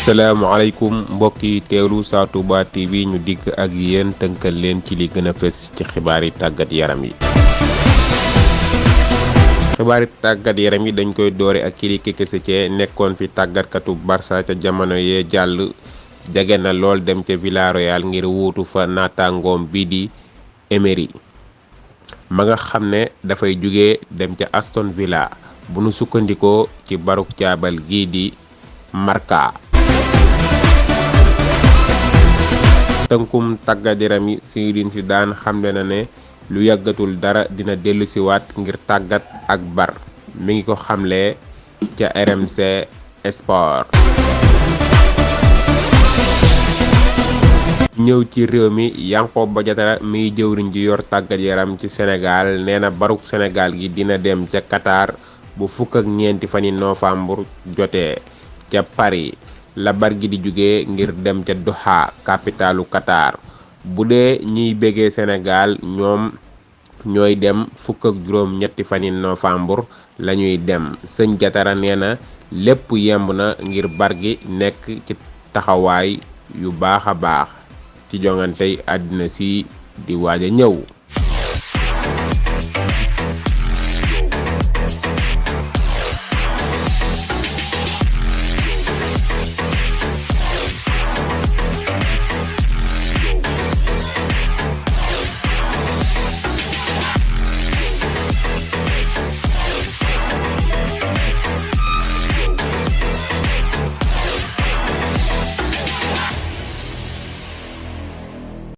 salaamaaleykum mbokk yi teewlu Sa Touba TV ñu dikk ak yéen tënkal leen ci li gën a fës ci xibaari tàggat yaram yi. xibaari tàggat yaram yi dañ koy doore ak Kili Kikisete nekkoon fi tàggatkatu Barça ca jamono yee jàll jege na lool dem ca Villarreal ngir wuutu fa naataangoom bii di Emery ma nga xam ne dafay jóge dem ca Aston Villa bu nu sukkandikoo ci baruk caabal gii di Marca. tënkum tàggat yaram yi Zinedine Zidane xamle na ne lu yàggatul dara dina dellusiwaat ngir tàggat ak Bar mi ngi ko xamle ca RMC Sport. ñëw ci réew mi Yankhoba Diattara miy jëwriñ ji yor tàggat yaram ci Sénégal nee na baruk Sénégal gi dina dem ca Qatar bu fukk ak ñeenti fani novembre jotee ca Paris la bar gi di jóge ngir dem ca Doha capitalu Qatar bu dee ñiy béggee Sénégal ñoom ñooy dem fukk ak juróom ñetti fani novembre la ñuy dem sëñ Diattara nee na lépp yemb na ngir bar gi nekk ci taxawaay yu baax a baax ci jongantey àddina si di waaj a ñëw.